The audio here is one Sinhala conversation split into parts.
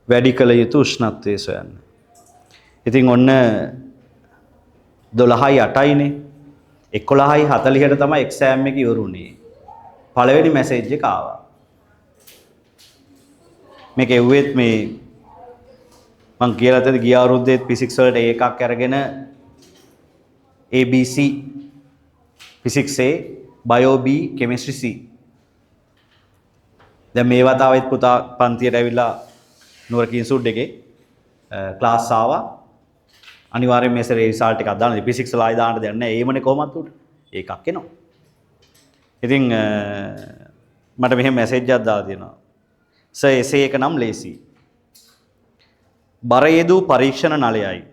වැඩි කළ යුතු උෂ්ණත්වය සොයන්න. ඉතින් ඔන්න 12යි 8යිනේ. 11යි 40ට තමයි එක්සෑම් එක ඉවර වුණේ. පළවෙනි මැසේජ් එක ආවා. මේක එව්වෙත් මේ මං කියලා තියෙද ගිය අවුරුද්දේත් ෆිසික්ස් වලට A එකක් අරගෙන, ABC, physics A, bio B, chemistry C. දැන් මේ වතාවෙත් පුතා පන්තියට ඇවිල්ලා නුවර කිංස්වුඩ් එකේ ක්ලාස් ආවා. අනිවාර්යෙන් මේ සැරේ රිසල්ට් එකක් දාන්න. ෆිසික්ස් වල ආයි දාන්න දෙයක් නැහැ. ඒමනේ කොහොමත් උඩ. ඒකක් එනවා. ඉතින් මට මෙහෙම මැසේජ් එකක් දාලා තියෙනවා. සර්, එසේ එක නම් ලේසි. බර යෙදූ පරීක්ෂණ නලයයි.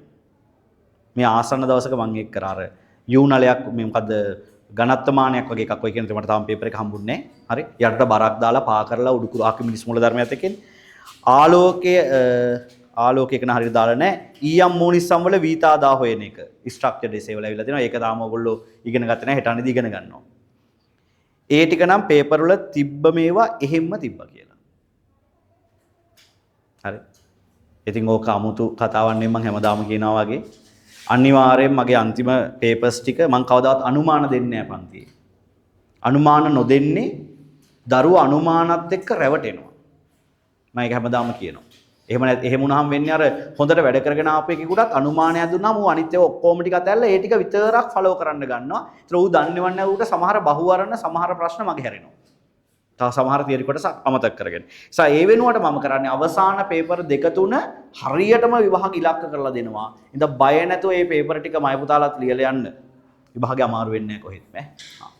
මේ ආසන්න දවසක මං එක් කරා අර you නලයක්, මේ මොකද්ද, ඝනත්වමානයක් වගේ එකක් ඔය කියන මට තාම පේපර් එක හම්බුන්නේ නැහැ. හරි. යටට බරක් දාලා පා කරලා උඩුකුරු ආකිමිඩිස් මූල ධර්මයත් එක්ක එන්නේ. ආලෝකය ආලෝකයක න හරියට දාලා නැහැ. ඊයම් මූනිස්සම් වල වීතාදා හොයන එක. ස්ට්‍රක්චර් එසේ වල ඇවිල්ලා තියෙනවා. ඒක තාම ඔයගොල්ලෝ ඉගෙන ගත්තේ නැහැ. හෙට අනිද්දා ඉගෙන ගන්නවා. ඒ ටික නම් පේපර් වල තිබ්බ මේවා එහෙම්ම තිබ්බා කියලා. හරි. ඉතින් ඕක අමුතු කතාවක් නෙමෙයි. මං හැමදාම කියනවා වගේ. අනිවාර්යෙන් මගේ අන්තිම පේපර්ස් ටික මං කවදාවත් අනුමාන දෙන්නේ නැහැ පන්තියේ. අනුමාන නොදෙන්නේ දරුවෝ අනුමානත් එක්ක රැවටෙනවා. මම ඒක හැමදාම කියනවා. එහෙම නැත් එහෙම වුණාම වෙන්නේ අර හොඳට වැඩ කරගෙන ආපු එකෙකුටත් අනුමානයක් දුන්නාම ඌ අනිත් ඒවා ඔක්කොම ටික අතහැරලා ඒ ටික විතරක් ෆලෝ කරන්න ගන්නවා. ඒතර ඌ දන්නේවත් නැහැ ඌට සමහර බහුවරණ සමහර ප්‍රශ්න මග හැරෙනවා. තව සමහර තියරි කොටස අමතක කරගෙන. නිසා ඒ වෙනුවට මම කරන්නේ අවසාන පේපර් දෙක තුන හරියටම විභාග ඉලක්ක කරලා දෙනවා. ඉතින් බය නැතුව මේ පේපර් ටික මය පුතාලත් ලියලා යන්න. විභාගේ අමාරු වෙන්නේ නැහැ කොහෙත්ම ඈ.